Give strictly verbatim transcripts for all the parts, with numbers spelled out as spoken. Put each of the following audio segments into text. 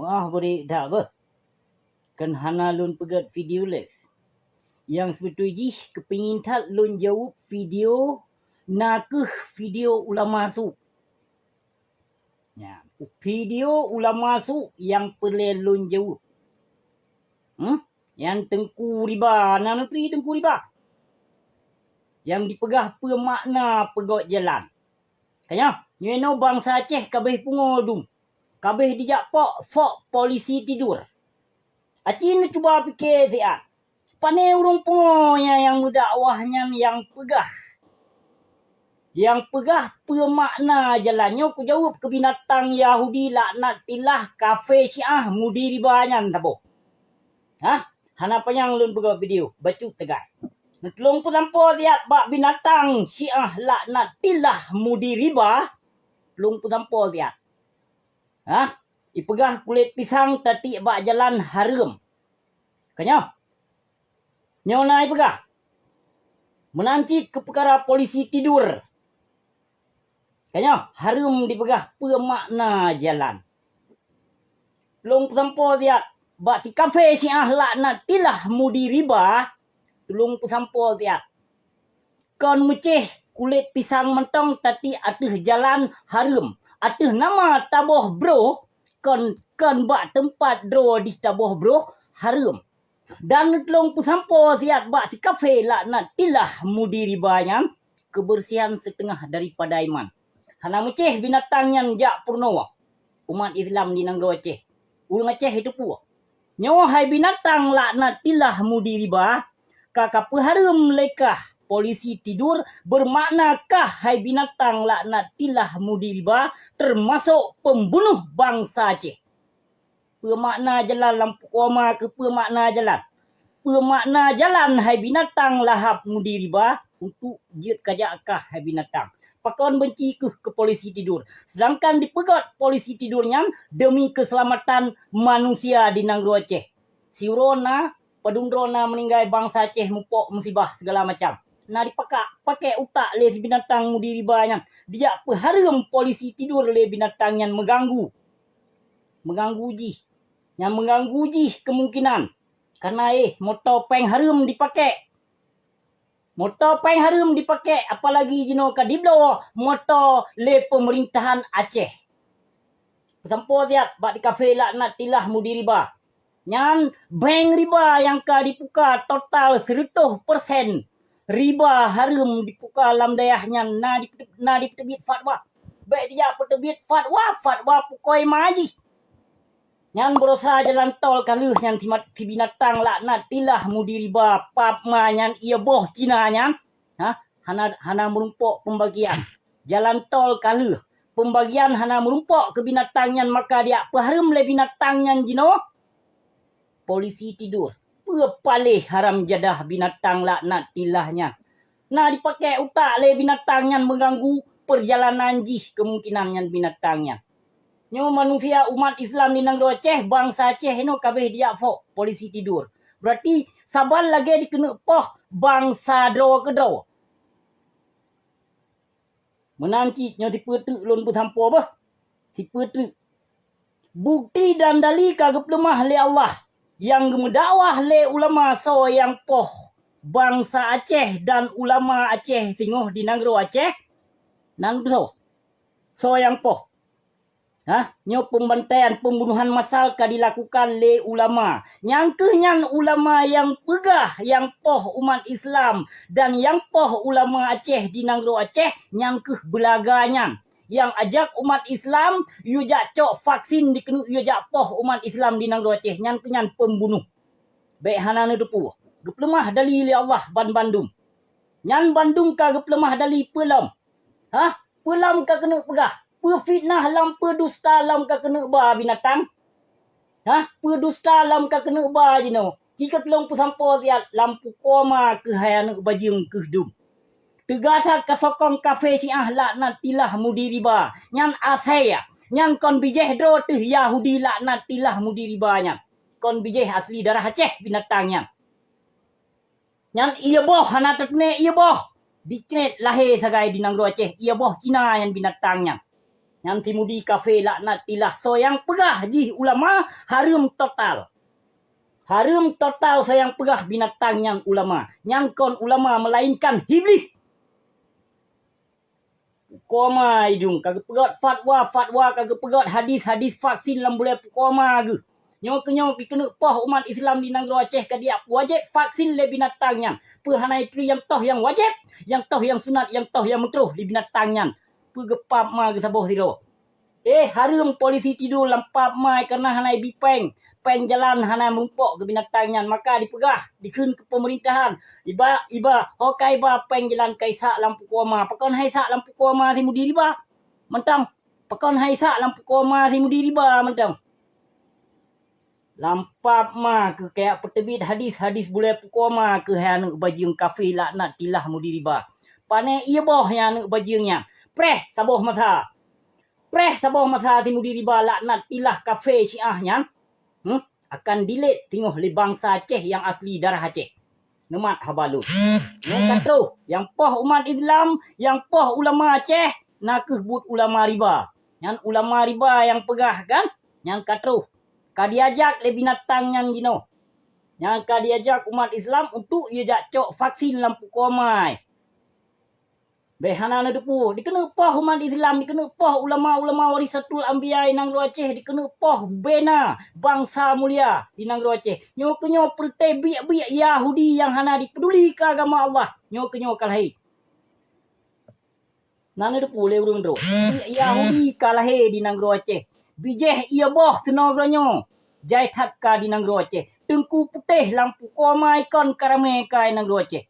Maaf bri that beuh. Kan hana lôn peugét video live. Nyang seubeutôi jih keupingin that lôn jaweueb video na kheueh video ulama su. Nyan, video ulama su nyang peureulée lôn jaweueb. Hmm? Nyang teungku riba, na neutri teungku riba. Nyang jipeugah peue makna peugét jalan. Ka nyoe, nyoe inoe bansa Aceh kabeh pungo dum. Kabeh dijak pok, fok polisi tidur. Aci neucuba pike siat. Pane ureuëng pungo nyan nyang meudakwah nyan nyang peugah. Nyang peugah peue makna jalan nyoe kujaweueb keu binatang Yahudi laknatillah kafé Syiah mudi riba nyan saboh. Hah? Hana panyang lôn peugah video, bacut tegai. Neutulông peusampoe siat bak binatang Syiah laknatillah mudi riba, tulông peusampoe siat. Hah? Ipeugah kulét pisang tatiek bak jalan hareuem. Ka nyoe? Nyoe na ipeugah. Meunan cit keu peukara polisi tidur. Ka nyoe, hareuem dipeugah peue makna jalan. Lôn peusampoe siat bak si kafé Syiah laknatillah mudi riba, tulông peusampoe siat. Kon meucéh kulét pisang mantong tatiek ateueh jalan hareuem, ateueh nama taboh broh, kon, kon bak teumpat droe jih taboh broh hareuem. Dan neutulông peusampoe siat bak si kafé laknatillah mudi riba nyan, keubeursihan siteungoh daripada iman. Hana meucéh binatang nyan jak peurunoe umat Islam di nanggroe Aceh. Ureuëng Aceh iteupeue. Nyoe hai binatang laknatillah mudi riba, ka kapeuhareuem lé kah polisi tidur, beumakna kah hai binatang laknatillah mudi riba teumasok peumbunoh bansa Aceh. Peue makna jalan lam pukoe ma keuh peue makna jalan? Peue makna jalan hai binatang lahab mudi riba untuk jeuet kajak kah hai binatang? Pakon beunci keuh keu polisi tidur, seudangkan dipeugét polisi tidur nyan deumi keuseulamatan manusia di nanggroe Aceh. Siuroe na, padum droe na meuninggai bansa Aceh mupok musibah sigala macam. Na dipakak, pakek utak lé si binatang mudi riba nyan, dijak peuhareuem polisi tidur lé binatang nyan meuganggu. Meuganggu jih. Nyang meuganggu jih keumungkinan karna éh moto péng hareuem dipakek. Moto péng hareuem dipakek, apalagi jinoe ka dibloe moto lé peumeurintahan Aceh. Peusampoe siat bak di kafé laknatillah mudi riba. Nyan bank riba nyang ka dipuka total seureutôh persen riba hareuem dipuka lam dayah nyan na di, na dipeuteubiet fatwa. Bék dijak peuteubiet fatwa, fatwa pukoe ma jih. Nyan beurosa jalan tol ka lheueh nyan si binatang laknatillah mudi riba pap ma nyan ié boh Cina nyan. Ha? Hana, hana meurumpok peumbagian. Jalan tol ka lheueh. Peumbagian hana meurumpok keu binatang nyan maka dijak peuhareuem lé binatang nyan jinoe. Polisi tidur. Peue paléh haram jadah binatang laknatillah nyan. Na dipakek utak lé binatang nyan meuganggu peurjalanan jih keumungkinan nyan binatang nyan. Nyoe manusia umat Islam di nanggroe Aceh, bansa Aceh inoe kabeh dijak fok polisi tidur. Berarti saban lagée dikeuneuk poh bansa droe keudroe. Meunan cit nyoe sipeue treuk lôn peusampoe beuh. Sipeue treuk. Bukti dan dali ka geupeuleumah lé Allah nyang geumeudakwah lé ulama soe nyang poh bansa Aceh dan ulama Aceh singoh di nanggroe Aceh. Nan soe? Soe nyang poh? Hah? Nyoe peumbantaian, peumbunohan massal ka dilakukan lé ulama. Nyang kheueh nyan ulama nyang peugah nyang poh umat Islam dan nyang poh ulama Aceh di nanggroe Aceh, nyan kheueh beulaga nyan. Nyang ajak umat Islam yue jak cok vaksin dikeuneuk yue jak poh umat Islam di nanggroe Aceh, nyan kheueh nyan peumbunoh. Bék hana neuteupeue. Geupeuleumah dali lé Allah banbandum. Nyan bandum ka geupeuleumah dali peue lom? Hah? Peue lom ka keuneuk peugah? Peue fitnah lom, peue dusta lom ka keuneuk ba binatang? Hah? Peue dusta lom ka keuneuk ba jinoe? Ci ka tulông peusampoe siat lam pukoe ma keuh hai aneuëk bajeueng keuh dum. Teuga that ka sokong kafé Syiah laknatillah mudi riba. Nyan asai, nyan kon bijéh droe teuh Yahudi laknatillah mudi riba nyan. Kon bijéh asli darah Aceh binatang nyan. Nyan ié boh hana teutuné ié boh. Dicret lahé sagai di nanggroe Aceh ié boh Cina nyan binatang nyan. Nyan si Mudi kafé laknatillah, soe nyang peugah jih ulama, hareuem total. Hareuem total soe nyang peugah binatang nyan ulama. Nyan kon ulama, melainkan iblih. Pukoma idong, ka geupeugét fatwa-fatwa, ka geupeugét hadis-hadis vaksin lam bulée pukoma geuh. Nyoe keuh nyoe keuneuk poh umat Islam di nanggroe Aceh ka diyak wajéb vaksin lé binatang nyan. Peue hana ituri nyang toh nyang wajéb, nyang toh nyang sunat, nyang toh nyang meutroh di binatang nyan. Peue geupap ma geusaboh sidroe. Eh, hareuem polisi tido lam pap ma kareuna hana ibi péng. Péng jalan hana meurumpok keu binatang nyan, maka dipeugah, dikheun keu peumeurintahan, "Iba, iba, ho ka iba péng jalan ka isak lam pukoma." Pakon hai sak lam pukoma si Mudi riba? Mantong. Pakon hai sak lam pukoma si Mudi riba? Mantong. Lam pap ma keuh kaya peuteubiet hadis-hadis bulée pukoma keuh hai aneuëk bajeueng kafé laknatillah Mudi riba. Pané ié boh nyan aneuëk bajeueng nyan. Preh saboh masa. Preh saboh masa si Mudi riba laknatillah kafé Syiah nyan, hmm, akan dilét teungoh lé bansa Aceh nyang asli darah Aceh. Neumat haba lôn. Nyoe ka troh, nyang poh umat Islam, nyang poh ulama Aceh, na kheueh buet ulama riba. Nyan ulama riba nyang peugah kan? Nyan ka troh. Ka diajak lé binatang nyan jinoe. Nyan ka diajak umat Islam untuk ie jak cok vaksin lam pukoma. Bék hana neuteupeue, dikeuneuk poh umat Islam, dikeuneuk poh ulama-ulama warisatul anbiya di nanggroe Aceh, dikeuneuk poh bena bansa mulia di nanggroe Aceh. Nyoe keuh nyoe peureute biek-biek Yahudi nyang hana dipeuduli keu agama Allah. Nyoe keuh nyoe ka lahé. Na neuteupeue lé ureuëng droe, biek Yahudi ka lahé di nanggroe Aceh. Bijéh ié boh keunoe geutanyoe, jai that ka di nanggroe Aceh. Teungku putéh lam pukoma ikon ka ramé ka di nanggroe Aceh.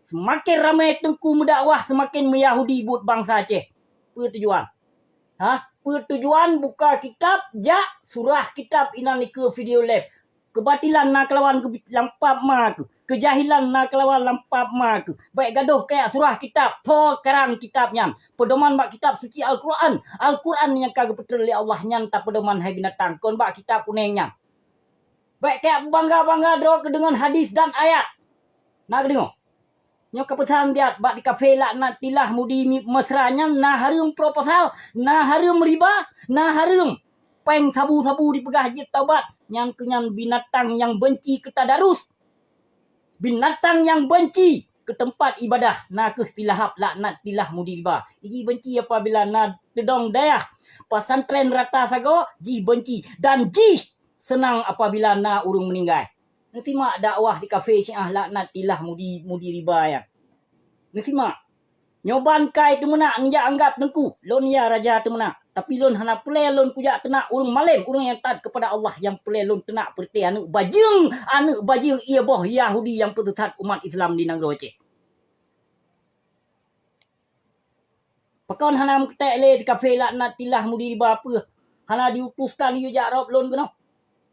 Seumaken ramé teungku meudakwah, seumaken meuyahudi buet bansa Aceh. Peue tujuan? Ha? Peue tujuan buka kitab, jak surah kitab inan dikeue video live. Keubatilan na keulawan keu lam pap ma keuh. Keujahilan na keulawan lam pap ma keuh. Bék gadôh kajak surah kitab, tho karang kitab nyan. Peudoman bak kitab suci Al-Quran. Al-Quran nyang ka geupeutrön lé Allah nyan tapeudoman hai binatang, kon bak kitab kunéng nyan. Bék kajak beubangga-bangga droe keuh deungon hadis dan ayat. Na geudeungoe? Nyoe keupeusan diat bak di kafé laknatillah Mudi mi-, Mesra nyan na hareuem proposal, na hareuem riba, na hareuem péng sabu-sabu dipeugah jeuet taubat. Nyan keuh nyan binatang nyang beunci keu tadarus. Binatang nyang beunci keu teumpat ibadah, na kheueh si Lahab laknatillah Mudi riba. Jih beunci apabila na teudong dayah pesantren rata sagoe, jih beunci dan jih seunang apabila na ureuëng meuninggai. Neusimak dakwah di kafé Syiah laknatillah Mudi, Mudi riba nyan. Neusimak. Nyoe ban kai teumeunak neujak anggab teungku. Lôn ya raja teumeunak, tapi lôn hana peureulée lôn kujak teunak ureuëng malém, ureuëng nyang taat keupada Allah nyang peureulée lôn teunak peureute aneuëk bajeueng, aneuëk bajeueng ié boh Yahudi nyang peuteusat umat Islam di nanggroe Aceh. Pakon hana meuketek lé di kafé laknatillah Mudi riba peue? Hana diutuskan yue jak rôb lôn keunoe?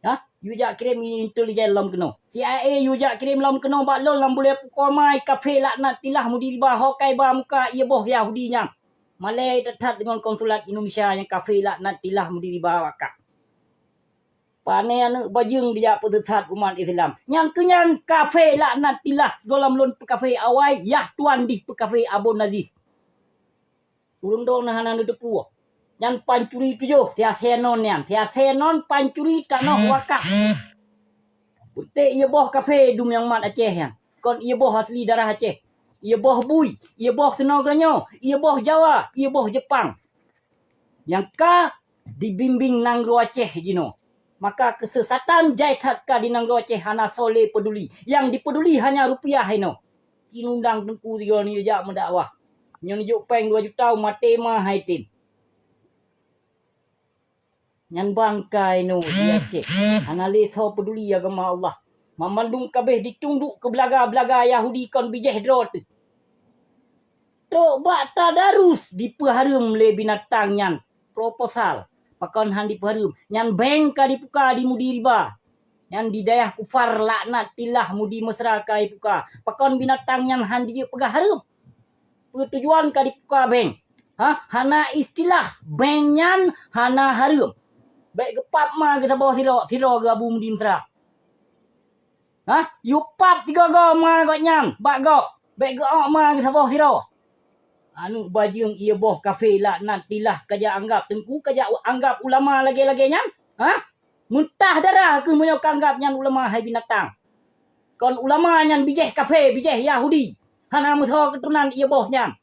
Ha? Yue jak kirém intelijen lom keunoe. C I A yue jak kirém lom keunoe bak lôn lam bulée pukoma kafé laknatillah Mudi riba ho kai ba muka ié boh Yahudi nyan. Malée that-that deungon konsulat Indonesia nyang kafé laknatillah Mudi riba wakah. Pané aneuëk bajeueng dijak peuteusat umat Islam. Nyan keuh nyan kafé laknatillah sigohlom lôn peukafé awai yah tuan dih peukafé Abon Aziz. Ureuëng droe na hana neuteupeue. Nyan pancuri tujoh, siasée non nyan. Siasée non pancuri tanoh wakaf. Beutée ié boh kafé dum nyang mat Aceh nyan. Kon ié boh asli darah Aceh. Ié boh bui, ié boh seunoe geutanyoe, ié boh Jawa, ié boh Jepang. Nyang ka dibimbing nanggroe Aceh jinoe. Maka keusesatan jai that ka di nanggroe Aceh hana soe lé peuduli. Nyang dipeuduli hanya rupiah inoe. Ci nundang teungku sigoe neujak meudakwah. Nyoe neujok péng dua juta u maté ma hai tem. Nyan bangkai inoe di Aceh. Hana lé soe peuduli agama Allah. Mamandum kabéh ditunduk keu beulaga-beulaga Yahudi kon bijéh droe teuh. Trok bak tadarus dipeuhareuem lé binatang nyan proposal. Pakon han dipeuhareuem? Nyan bank ka dipuka di Mudi riba. Nyan di dayah kufar laknatillah Mudi Mesra ka dipuka. Pakon binatang nyan han dijeuet peugah hareuem? Peue tujuan ka dipuka bank? Ha? Hana istilah bank nyan hana hareuem. Bék geupap ma geusaboh sidroe, sidroe geuabu Mudi Mesra. Ha? Yue pap tiga-tiga ma gobnyan bak gob. Bék geuok ma geusaboh sidroe. Aneuk bajeueng ié boh kafé laknatillah, kajak anggab teungku, kajak u-, anggab ulama lagée-lagée nyan? Hah? Meutah darah keuh meunyoe ka anggab nyan ulama hai binatang. Kon ulama nyan bijéh kafé, bijéh Yahudi. Hana meusoe keuturonan ié boh nyan.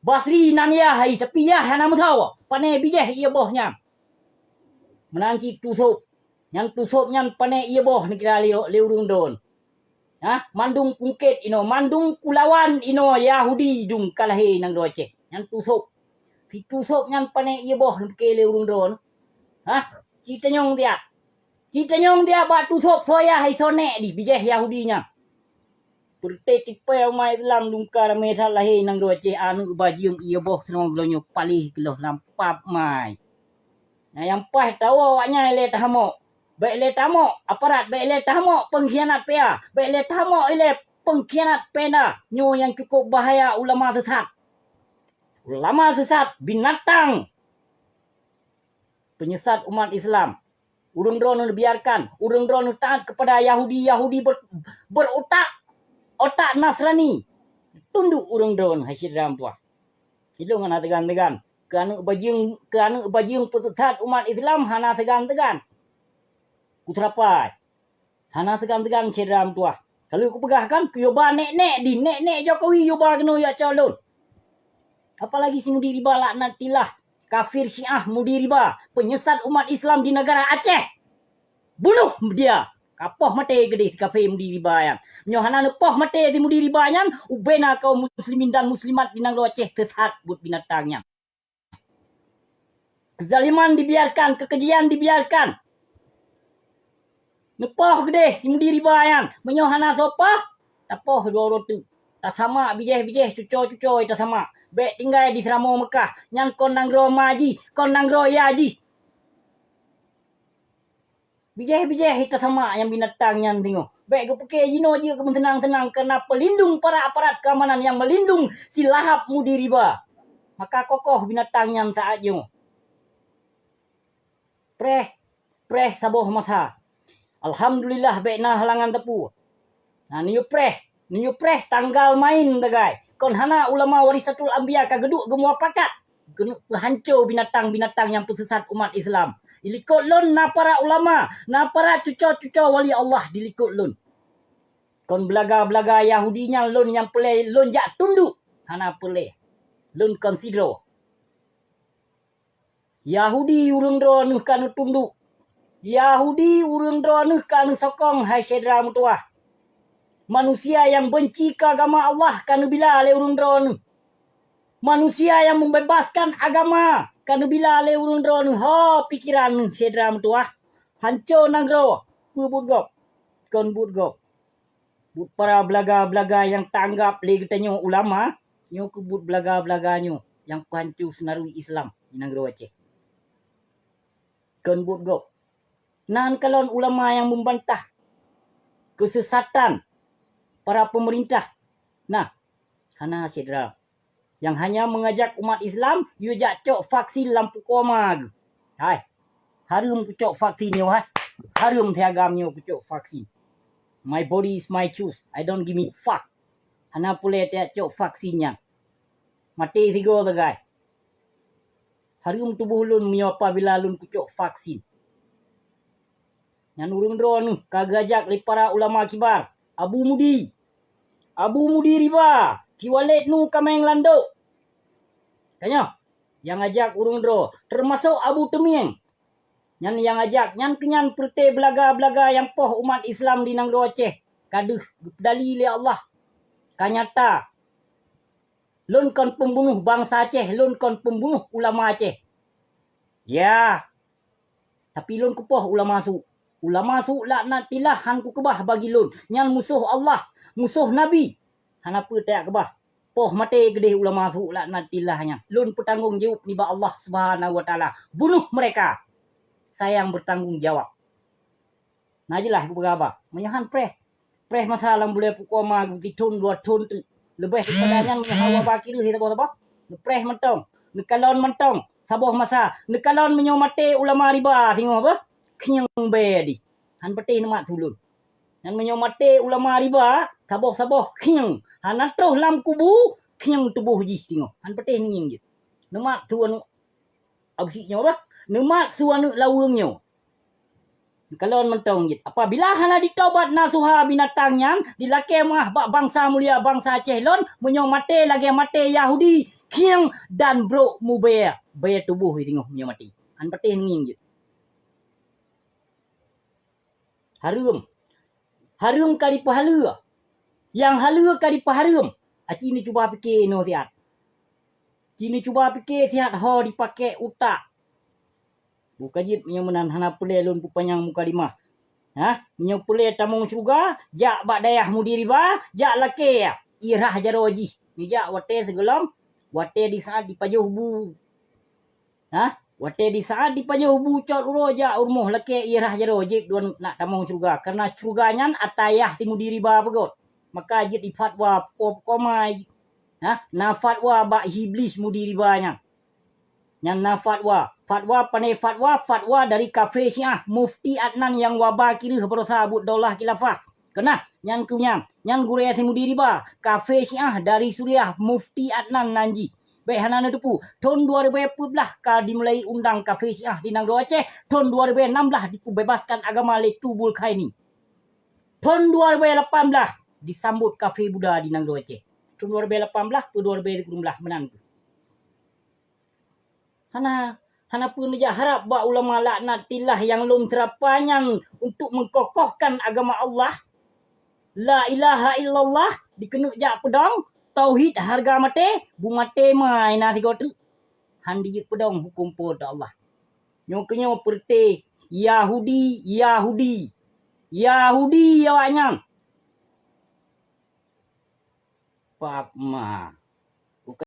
Basri nan yah hai, tapi yah hana meusoe. Pané bijéh ié boh nyan. Meunan cit tusôb. Nyan tusôb nyan pané ié boh neukira lé, lé ureuëng droen. Hah? Mandum kungkét inoe, mandum kulawan inoe Yahudi dum ka lahé nanggroe Aceh. Nyan tusôb. Si tusôb nyan pané ié boh neupike lé ureuëng droen. Hah? Ci tanyong tiak. Ci tanyong tiak bak tusôb soe yah hai soe nék di bijéh Yahudi nyan. Peureté tipée umat Islam lungka ramé that lahé nanggroe Aceh aneuk bajeueng ié boh sinoe geuloe nyoe paléh geuloh lam pap mai. Nah, nyang paih tawoe awaknyan ilée tahamok. Bék ilée tamok aparat, bék ilée tamok peungkhianat P A, bék ilée tamok ilée peungkhianat Pemda. Nyoe nyang cukup bahaya ulama sesat. Ulama sesat, binatang. Penyesat umat Islam. Ureuëng droeneuh biarkan, ureuëng droeneuh taat kepada Yahudi, Yahudi ber-, berutak, otak Nasrani. Tunduk ureuëng droeneuh, hai syedara meutuwah. Ilong hana teugan-teugan. Keu aneuk bajeueng, keu aneuk bajeueng peusesat umat Islam hana teugan-teugan. Kuteurapai. Hana teugan-teugan syedara meutuwah. Ka lheueh kupeugah kan, keu yoba nék-nék di, nék-nék Jokowi yoba keunoe jak cok lôn. Apalagi si Mudi Riba laknatillah, kafir Syiah Mudi Riba, penyesat umat Islam di negara Aceh. Bunuh dia! Ka poh maté keudeh kafé Mudi Riba nyan. Meunyoe hana neupoh maté si Mudi Riba nyan, ubena kaum muslimin dan muslimat di nanggroe Aceh sesat buet binatang nyan. Keuzaliman dibiarkan, keukejian dibiarkan. Neupoh keudeh Mudi Riba nyan. Meunyoe hana soe poh, tapoh dua uroe teuk. Tasamak bijéh-bijéh, cucoe-cucoe tasamak. Bék tinggai di Seuramoe Meukah. Nyan kon nanggroe ma jih, kon nanggroe yah jih. Bijéh-bijéh tasamak nyang binatang nyan singoh. Bék geupike jinoe jeuet keu meuseunang-seunang keureuna peulindong para aparat keamanan nyang meulindong si lahab Mudi Riba. Maka kokoh binatang nyan saát nyoe. Preh, preh saboh masa. Alhamdulillah bék na halangan teupeu. Nah, neuyue preh, neuyue preh tanggal main dagai. Kon hana ulama warisatul anbiya ka geuduek geumupakat keuneuk peuhanco binatang-binatang nyang peusesat umat Islam. Di likot lôn na para ulama, na para cucoe-cucoe wali Allah di likot lôn. Kon beulaga-beulaga Yahudi nyan lôn nyang peureulée lôn jak tunduk, hana peureulée. Lôn kon sidroe. Yahudi ureuëng droeneuh ka neutunduk. Yahudi ureuëng droeneuh ka neusokong hai syedara meutuwah. Manusia nyang beunci keu agama Allah ka neubila lé ureuëng droeneuh. Manusia nyang meubebaskan agama ka neubila lé ureuëng droeneuh. Ho pikeran neuh syedara meutuwah. Hanco nanggroe, peue buet gob? Kon buet gob. Buet para beulaga-beulaga nyang taanggab lé geutanyoe ulama, nyoe keuh buet beulaga-beulaga nyoe nyang peuhanco seunarui Islam di nanggroe Aceh. Kon buet gob. Nan kalon ulama nyang meubantah keusesatan para peumeurintah. Nah, hana syedara. Nyang hanya meungajak umat Islam yue jak cok vaksin lam pukoe ma geuh. Hai, hareuem kucok vaksin nyoe hai. Hareuem siagam nyoe kucok vaksin. My body is my choice. I don't give me fuck. Hana peureulée tajak cok vaksin nyan. Maté sigoe sagai. Hareuem tuboh lôn meunyoe apabila lôn kucok vaksin. Nyan ureuëng droeneuh ka geuajak lé para ulama kibar, Abu Mudi, Abu Mudi Riba, Ki Walid Nu Kaméng Landok. Tanyoe nyang ajak ureuëng droe, teumasok Abu Teumieng. Nyan nyang ajak, nyan keunyan peureté beulaga-beulaga nyang poh umat Islam di nanggroe Aceh ka deuh geupeudali lé Allah. Ka nyata, lôn kon peumbunoh bansa Aceh, lôn kon peumbunoh ulama Aceh. Ya, tapi lôn kupoh ulama su'. Ulama su' laknatillah han kukeubah bagi lôn. Nyan musoh Allah, musoh Nabi. Hana peue tajak keubah. Poh maté keudeh ulama su' laknatillah nyan. Lôn peutanggong jaweueb nibak Allah Subhanahu wa Taala. Bunuh mereka. Saya yang bertanggung jawab. Na jeulaih kupeugah haba. Meunyoe han preh, preh masa lam buleuen pukoe ma geuti thon dua thon teuk. Leubeh daripada nyan meunyoe hawa ba kireuh saboh-saboh, neupreh mantong, neukalon mantong saboh masa, neukalon meunyoe maté ulama riba singoh beuh, khieng bée dih. Han patéh neumat su' lôn. Nyan meunyoe maté ulama riba, saboh-saboh khieng, hana troh lam kubu, khieng tuboh jih singoh. Han patéh neungieng jeuet. Neumat su aneuëk Abu Syik nyoe bah. Neumat su aneuëk laweueng nyoe. Kalon mantong jeuet. Apabila hana ditobat nasuha binatang nyan, dilakée meuah bak bansa mulia bansa Aceh lôn, meunyoe maté lagée maté Yahudi, khieng dan brok mubée, bée tuboh singoh meunyoe maté. Han patéh neungieng jeuet. Hareuem. Hareuem ka dipeuhaleue. Nyang haleue ka dipeuhareuem. Aci neucuba pike inoe siat. Ci neucuba pike siat ho dipake utak. Buka jeuet meunyoe meunan hana peureulée lôn peupanyang mukadimah. Hah? Meunyoe peureulée tamong syeuruga, jak bak dayah mudi riba, jak lakée ié rhah jaroe jih. Neujak watée sigohlom, watée di saát dipajoh bu. Hah? Watée di saát dipajoh bu cot uroe jak u rumoh lakée ié rhah jaroe jieb dua nak tamong syeuruga. Kareuna syeuruga nyan ata yah si mudi riba peugét. Maka jeuet ifatwa po-, po-, komai. Hah? Na fatwa bak Iblih mudi riba nyan. Nyan na fatwa. Fatwa pane fatwa, fatwa dari kafé Syiah, Mufti Adnan nyang waba kireueh baroesa buet daulah khilafah. Keunah, nyan keu nyan, nyan gurée si mudi riba, kafé Syiah dari Suriah, Mufti Adnan nan jih. Bék hana neuteupeue, thon dua ribée peuet blah ka dimulai undang kafé Syiah di nanggroe Aceh, thon dua ribée nam blah dipeubebaskan agama lé Tubul Khaini. Thon dua ribée lapan blah disambot kafé Buddha di nanggroe Aceh. Thon dua ribée lapan blah, peu dua ribée dua puluh blah meunan kheueh. Hana, hana peue neujak harab bak ulama laknatillah nyang lôn seurapa nyan untuk meukokohkan agama Allah. La ilaha illallah dikeuneuk jak peudong, tauhid hareuga maté, bu maté mai na sigoe teuk. Han dijeuet peudong huköm Po teu Allah. Nyoe keunyoe peureuté Yahudi, Yahudi. Yahudi awaknyan. Pak ma.